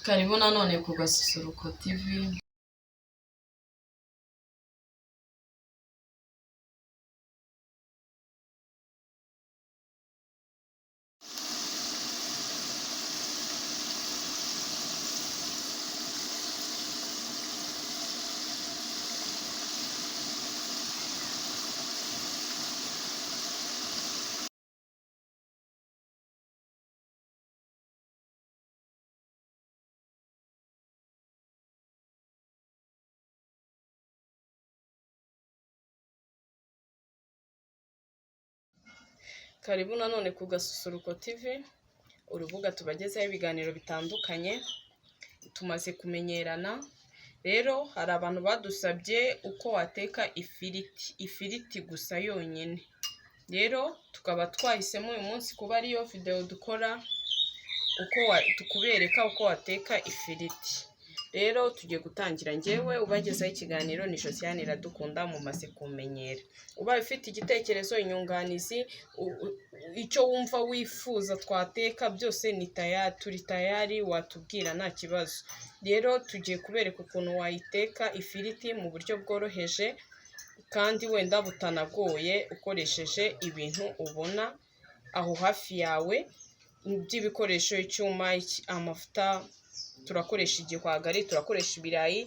Karibu nanone ku Gasusuruko TV. Karibu nanone ku Gasusuruko TV, urubuga tubagezaho ibiganiro bitandukanye, tumaze kumenyerana. Rero hari abantu badusabye uko wateka ifiriti, ifiriti gusa yonyine. Rero tukaba twahisemo uyu munsi kuba ariyo videwo dukora, uko tukubereka uko wateka ifiriti. Rero tugiye gutangira, njyewe ubagezaho ikiganiro ni Josiane Iradukunda, mumaze kumenyera. Ubaye ufite igitekerezo, inyunganizi, icyo wumva wifuza twateka byose ni tayari, turi tayari, watubwira nta kibazo. Rero tugiye kubereka ukuntu wayiteka ifiriti mu buryo bworoheje kandi wenda butanagoye, ukoresheje ibintu ubona aho hafi yawe by'ibikoresho, icyuma, amavuta, turakoresha igihwagari, turakoresha ibirayi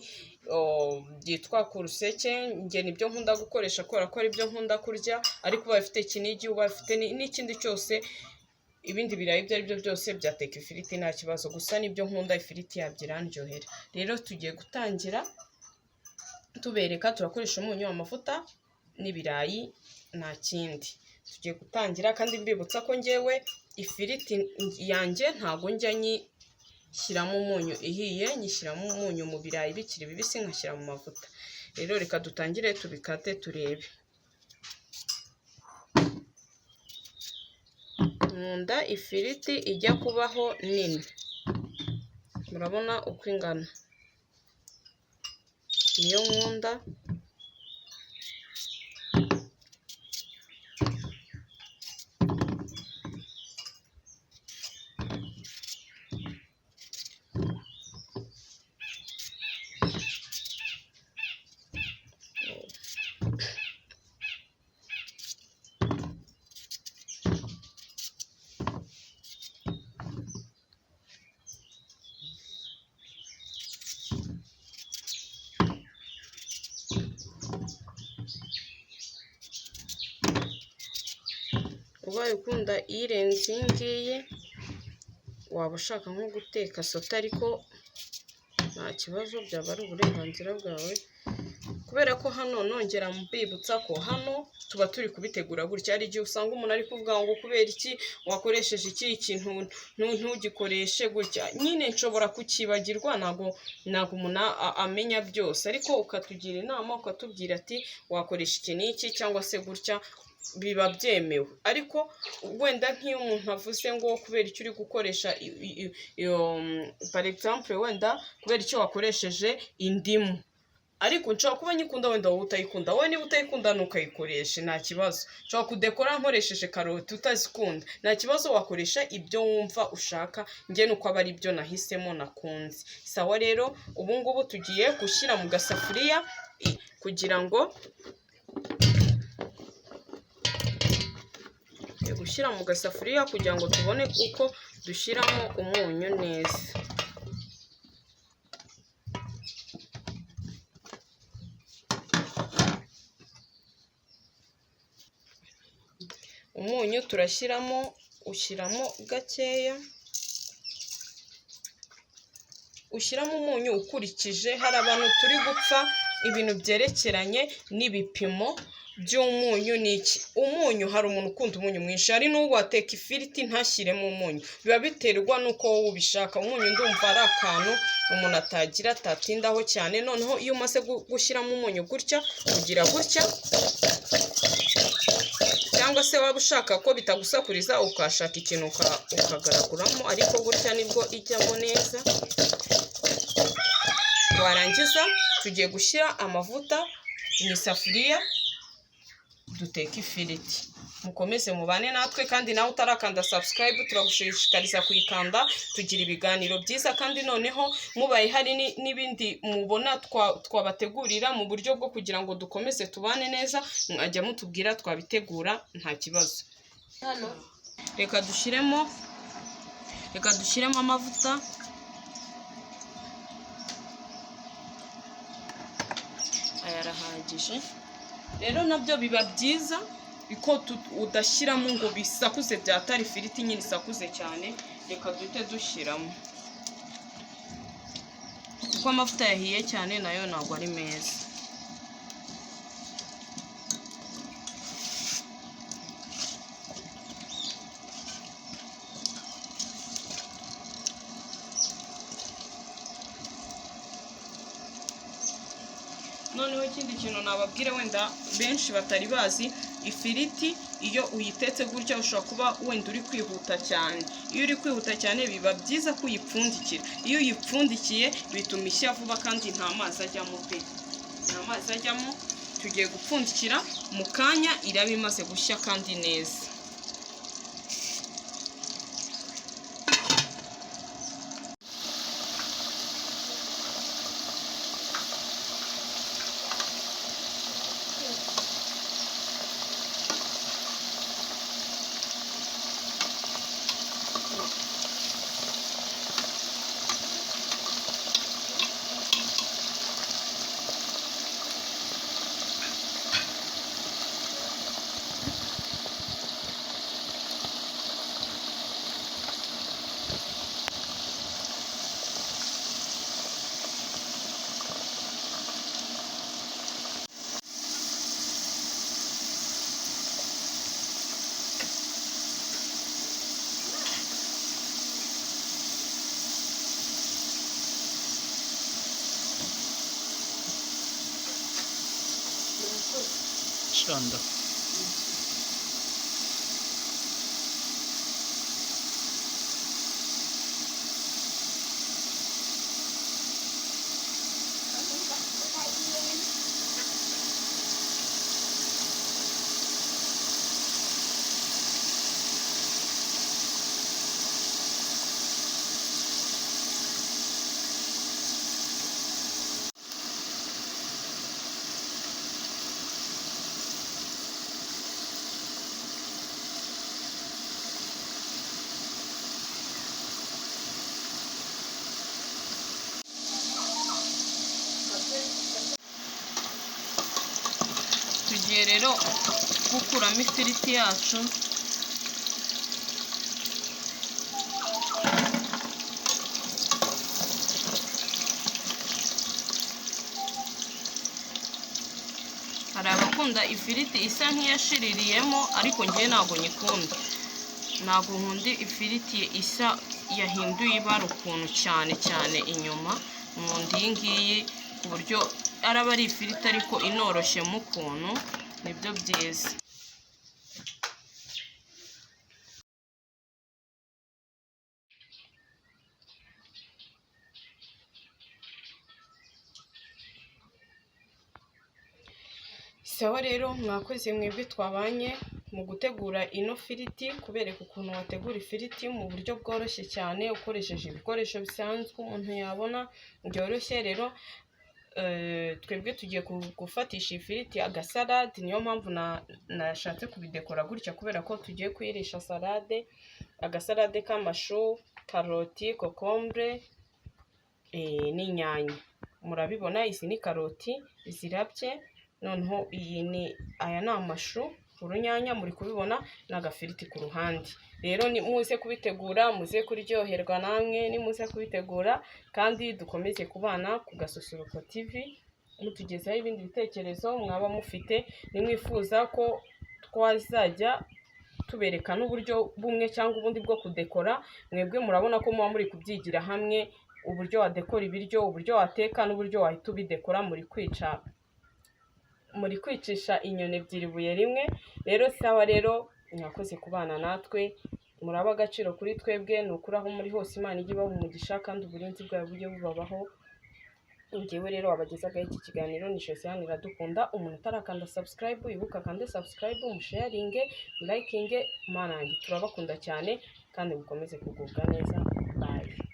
byitwa kuruseke. Njye nibyo nkunda gukoresha kubera ko aribyo nkunda kurya, ariko ubaye ufite kinigi, ubaye ufite n'ikindi cyose, ibindi birayi ibyo ari byo byose byateka ifiriti nta kibazo, gusa nibyo nkunda, ifiriti yabyo irandyohera. Rero tugiye gutangira tubereka, turakoresha umunyu, amavuta n'ibirayi, nta kindi. Tugiye gutangira kandi mbibutsa ko njyewe ifiriti yanjye ntago njya nyishyiramo umunyu ihiye, nyishyiramo umunyu mu birayi bikiri bibisi, nkashyira mu mavuta. Rero reka dutangire tubikate turebe. Nkunda ifiriti ijya kubaho nini, murabona uko ingana, niyo nkunda. Ubaye ukunda irenze iyi ngiyi, waba ushaka nko guteka sote, ariko nta kibazo, byaba ari uburenganzira bwawe, kubera ko hano nongera mbibutsa ko hano tuba turi kubitegura gutya. Hari igihe usanga umuntu ari kuvuga ngo kubera iki wakoresheje iki kintu ntugikoreshe gutya, nyine nshobora kukibagirwa, ntabwo umuntu amenya byose, ariko ukatugira inama, ukatubwira ati wakoresha iki n'iki cyangwa se gutya, biba byemewe. Ariko wenda nk'iyo umuntu avuze ngo kubera icyo uri gukoresha, par exemple wenda kubera icyo wakoresheje indimu, ariko nshobora kuba nyikunda wenda wowe utayikunda, wowe niba utayikunda ntukayikoreshe nta kibazo. Nshobora kudekora nkoresheje karoti utazikunda, nta kibazo, wakoresha ibyo wumva ushaka, njye nuko aba ari byo nahisemo nakunze. Sawa, rero ubu ngubu tugiye gushyira mu gasafuriya kugira ngo gushyira mu gasafuriya kugira ngo tubone uko dushyiramo umunyu neza. Umunyu turashyiramo, ushyiramo gakeya, ushyiramo umunyu ukurikije. Hari abantu turi gupfa ibintu byerekeranye n'ibipimo by'umunyu n'iki. Umunyu, hari umuntu ukunda umunyu mwinshi, hari n'uwo wateka ifiriti ntashyiremo umunyu, biba biterwa n'uko wowe ubishaka. Umunyu ndumva ari akantu umuntu atagira, atatindaho cyane. Noneho iyo umaze gushyiramo umunyu gutya, ugira gutya, cyangwa se waba ushaka ko bitagusakuriza ukashaka ikintu ukagaraguramo, ariko gutya nibwo ijyamo neza. Warangiza tugiye gushyira amavuta mu isafuriya duteka ifiriti. Mukomeze mubane natwe, kandi nawe utarakanda subscribe turagushishikariza kuyikanda. Tugira ibiganiro byiza, kandi noneho mubaye hari n'ibindi mubona twabategurira mu buryo bwo kugira ngo dukomeze tubane neza, mwajya mutubwira twabitegura nta kibazo. Hano. Reka dushyiremo amavuta. Aya arahagije. Rero nabyo biba byiza ko udashyiramo ngo bisakuze byatari ifiriti nyine isakuze cyane. Reka duhite dushyiramo, kuko amavuta yahiye cyane nayo ntabwo ari meza. Noneho ikindi kintu nababwira wenda benshi batari bazi, ifiriti iyo uyitetse gutya ushobora kuba wenda uri kwihuta cyane. Iyo uri kwihuta cyane biba byiza ko uyipfundikira. Iyo uyipfundikiye bituma ishya vuba, kandi nta mazi ajyamo pe, nta mazi ajyamo. Tugiye gupfundikira, mu kanya iraba imaze gushya kandi neza. Shanda. Tugiye rero gukuramo ifiriti yacu. Hari abakunda ifiriti isa nk'iyashiririyemo, ariko njyewe ntabwo nyikunda. Ntabwo nkunda ifiriti isa yahinduye ibara ukuntu cyane cyane inyuma. Nkunda iyi ngiyi ku buryo araba ari ifiriti ariko inoroshyemo ukuntu, nibyo byiza. Sawa rero, mwakoze mwebwe twabanye mu gutegura ino firiti, kubereka ukuntu wategura ifiriti mu buryo bworoshye cyane ukoresheje ibikoresho bisanzwe umuntu yabona byoroshye. Rero twebwe tugiye gufatisha ifiriti agasalade, niyo mpamvu nashatse kubidekora gutya, kubera ko tugiye kuyirisha salade, agasalade k'amashu, karoti, kokombure n'inyanya. Murabibona, izi ni karoti zirabye, noneho iyi ni aya ni amashu, urunyanya muri kubibona, n'agafiriti ku ruhande. Rero ni muze kubitegura, muze kuryoherwa namwe nimuze kubitegura, kandi dukomeze kubana ku Gasusuruko TV, mutugezaho ibindi bitekerezo mwaba mufite, nimwifuza ko twazajya tubereka n'uburyo bumwe cyangwa ubundi bwo kudekora. Mwebwe murabona ko muba muri kubyigira hamwe, uburyo wadekora ibiryo, uburyo wateka n'uburyo wahita ubidekora. Muri kwicisha inyoni ebyiri ibuye rimwe. Rero sawa rero, mwakoze kubana natwe, muraba agaciro kuri twebwe. Ni ukuri aho muri hose Imana ijye ibaha umugisha, kandi uburinzi bwayo bujye bubabaho. Ngewe rero wabagezagaho iki kiganiro ni Josiane Iradukunda. Umuntu utarakanda subscribe, ibuka akande subscribe, musharinge, likinge. Mana yanjye, turabakunda cyane kandi mukomeze kugubwa neza. Bye.